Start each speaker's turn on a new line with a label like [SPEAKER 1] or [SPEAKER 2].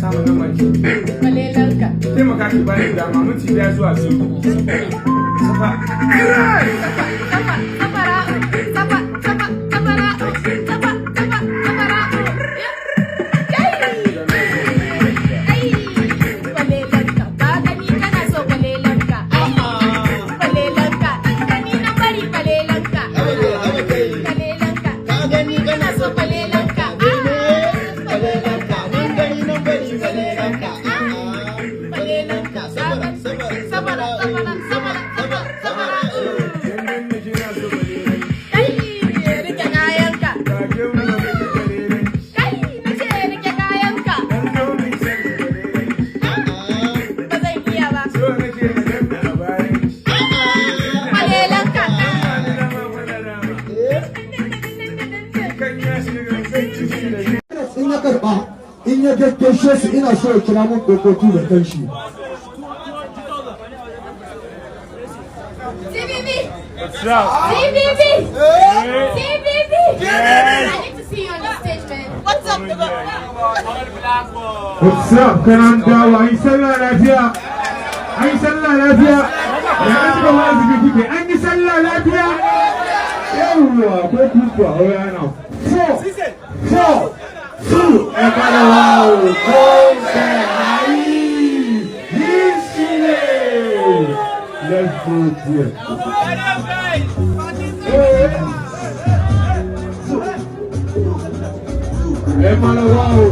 [SPEAKER 1] samun lambar ki?
[SPEAKER 2] Kwalelanka.
[SPEAKER 1] Taimaka ki bani dama minti 1 zuwa 2. Safa.
[SPEAKER 2] Safa, safara'u, safa, safa, safara'u, safa, safa, safara'u. Kai! Ai, kwalelanka, ka gani kana so kwalelanka. Kwalelanka, gani na bari kwalelanka. Kwalelanka,
[SPEAKER 3] Ka gani
[SPEAKER 2] kana so kwalelanka.
[SPEAKER 3] Kwalelanka, nan gani nan bari kwalelanka.
[SPEAKER 2] Kwalelanka,
[SPEAKER 3] Sabara, sabara,
[SPEAKER 2] sabara, sabara, sabara, sabara, safara'u.
[SPEAKER 1] Dan dan kina so kwalelanki.
[SPEAKER 2] Kai, rike kayanka.
[SPEAKER 1] Ga ke mu da muke kwalelanki.
[SPEAKER 2] Kai, na ce rike kayanka.
[SPEAKER 1] Dan zo mu san kwalelanki.
[SPEAKER 2] Ba zan iya ba.
[SPEAKER 1] So nake na ganna a bayan ki.
[SPEAKER 2] Kwalelanka.
[SPEAKER 1] Ba ni dama gwada dama. Kan ya shiga zan ci shi da ni.
[SPEAKER 4] In ya karba, in ya gaggaishe su, ina so ya kira mun dokoki da kanshi.
[SPEAKER 2] CBB!
[SPEAKER 1] What's up?
[SPEAKER 2] CBB! CBB! I need to see you on the stage, man. What's up?
[SPEAKER 1] What's up, kanan dawa, an yi sallah lafiya. An yi sallah lafiya. Ya an suka wani zubi kuke, an yi sallah lafiya. Yawwa, ko kuka, oh ya na. Four, four, two, Ekalawa, Kose, Ayi, Yishile. Let's go there. Ẹ máa lọ wá o.